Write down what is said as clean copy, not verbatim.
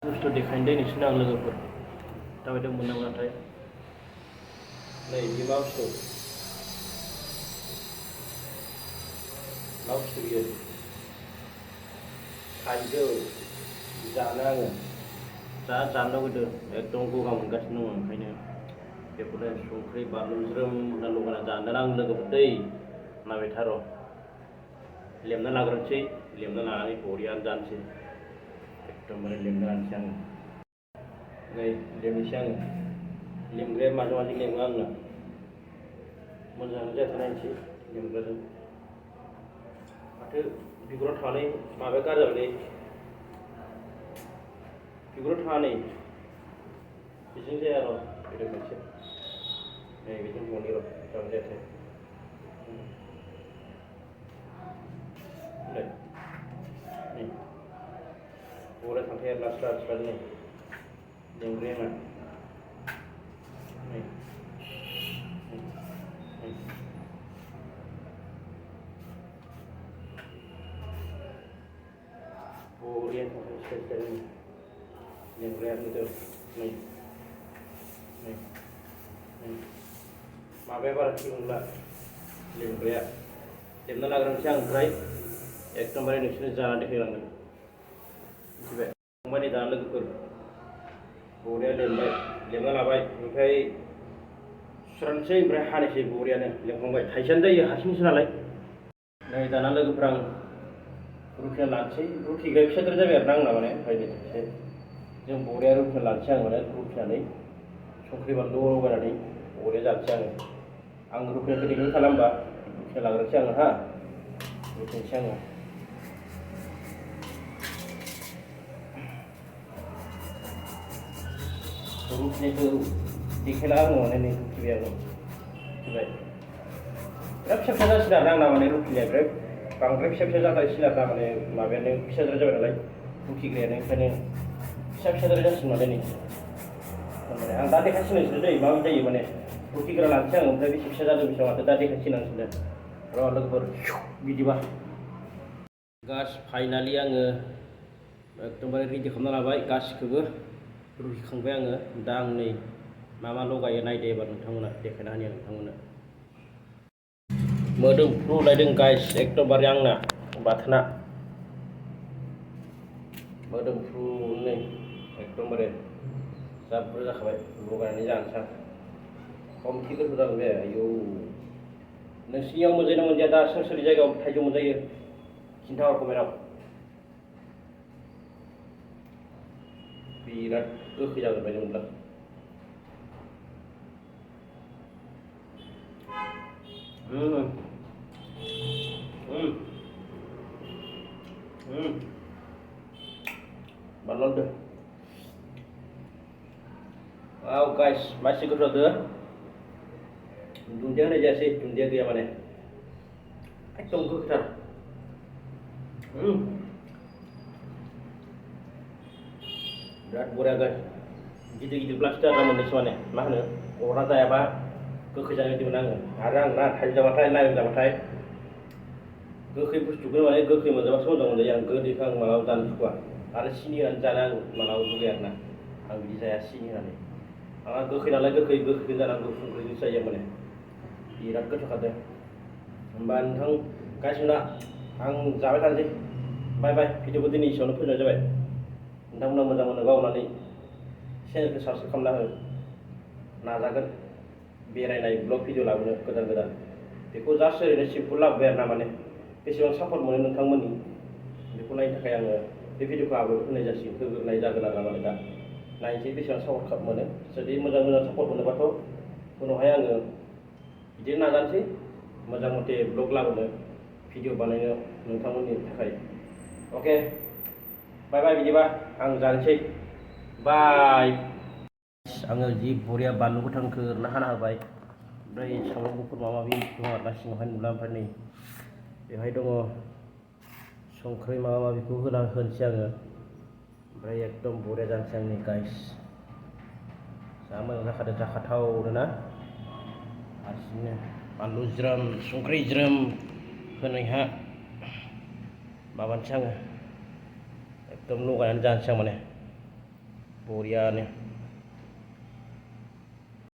बुस्थु देखायनो दै नोंसोरनो आं लोगोफोर दाबायदोंमोन नाथाय नै बे मा बुस्थु बियो थाइजौ जानो आङो जानो लुगैदों एकदम गगा मोनगासिनो दङ ओंखायनो बेखौनो संख्रि बानलु ज्रोम होना लगायना जानो आं लोगोफोर दै नायबाय था र' लेमना लाग्रोनोसै लेमना लानानै बरिया जानोसै एकदमबारे लेमना लानोसै आङो नै लेमनोसै आङो लेमग्राया माजों माजों लेमो आंना मोजाङानो जायाखै नायनोसै लेमग्राजों माथो बिगुराव थानानै माबाया गारजाबायलै बिगुराव थाङा नै बेजों जाया र' फैदों मोनसे नै बेजों गनि र' जानो जायाखै नै बरिया थांखाया लास्रा लास्रा नै लेमग्राया मा नै borian sekali yang lihat itu nih maaf ya para ciumlah lihat dimana lagu siang try kembali nih sini jalan di hilang coba kembali jalan lagi kur borian lemah labai oke serantai berhari sih boriannya lemah baik Thailand deh hasilnya senalai nih jalan lagi perang रुखिना लानोसै रुखिग्राया फिसाद्राय जाबाय आरो नांना माने ओंखायनो एसे जों बरिया रुखिना लानोसै आं माने रुखिनानै संख्रि बानलु लगायनानै बरिया जानोसै आं रुखिना गोदैखौनो खालामबा रुखिना लाग्रोनोसै आङो हा रुखिनोसै आङो रुखिनायखौ देखायला आङो माने नै रुखिबाय आङो मिथिबाय बिराद फिसा फिसा जासिगोन आरो आंना माने रुखिनाया बिराद बांद्राय फिसा फिसा जाद्रायसिगोन आरो माने माबायानो फिसाद्राय जाबाय नालाय रुखिग्रायानो ओंखायनो फिसा फिसाद्राय जासिगोन नालाय नै माने आं दा देखायसिगोन नोंसोरनो दै माबायदि जायो माने रुखिग्रा लानोसै आं ओमफ्राय बेसे फिसा जादों बेसेबां माथो दा देखायसिगोन आं नोंसोरनो र' लोगोफोर बिदिबा गास फाइनालि आङो एकदमबारे रेडि खालामना लाबाय गासिखौबो रुखिखांबाय आङो दा आं नै मा लगायो नायदो एबार नोंथांमोना देखायना होनि आं नोंथांमोननो मोदोमफ्रु लायदों गाइस एकदमबारे आंना बाथोना मोदोमफ्रु नै एकदमबारे जा बुरजा जाखाबाय लगायनानै जानोसै आं खमथि गोथाव जागोन बे आयौ नोंसिनियाव मोनजायोना मोनजाया दा सोर सोरनि जायगायाव थाइजौ मोनजायो खिन्थाहर कमेन्टआव बिराद गोखै जागोन बायदि मोनदों Balon deh. Wow guys, masih good tuh. Dunia aja sih, dunia dia mana? Tunggu kita. Berat buram guys. Gitu-gitu plaster namun di sana. Mana? Orang saya apa? Kekejangan di mana? Arang, nah, Thailand batai, lain batai. Gokhै बुस्थुखौ माने गोखै मोनजाबासो मोजां मोनजायो आं गोदैखौ आं मालाबा जानो सुखुवा आरो सिनि होनानै जानो आं मालाबा लुगैयो आरोना आं बिदि जाया सिनि होनानै आंहा गोखै नालाय गोखै जानांगौ संख्रिजों जायो माने बिराद गोथाव खादों होमबा नोंथां गासिबो आं जाबाय थानोसै बाय बाय भिडिअखौ दिनै एसेयावनो फोजोबनाय जाबाय नोंथांमोना मोजां मोनोबा अननानै चेनेलखौ साबस्क्राइब खालामना हो नाजागोन बेरायनाय ब्लग भिडिअ लाबोनो गोदान गोदान बेखौ जास्ट ओरैनो सिम्पोल लाबोबाय आरोना माने बेसेबां सापर्ट मोनो नोंथांमोननि बेखौ नायनो थाखाय आङो बे भिडिअखौ आपल'ड होनाय होग्रोनाय जागोन आरो माने दा नायनोसै बेसेबां सापर्ट मोनो जुदि मोजां सापर्ट मोनोबाथ' उनावहाय आङो बिदिनो नाजानोसै मोजां मथे ब्लग लाबोनो भिडिअ बानायनो नोंथांमोननि थाखाय अके बाय बाय बिदिबा आं जानोसै बाय आङो जि बरिया बानलु गोथांखौ ओरैनो हाना होबाय ओमफ्राय सामब्राम गुफुर माबा माबि दं आरोना सिङावहाय नुला ओमफ्राय नै बेवहाय दङ संख्रि माबा माबिखौ होनोसै आङो ओमफ्राय एकदम बरिया जानोसै आंनि गाइस जा मोजां जाखादों जाखाथावनो ना हारसिंनो बानलु ज्रोम संख्रि ज्रोम होनायहा माबानोसै आङो एकदम लगायनानै जानोसै आं माने बरियानो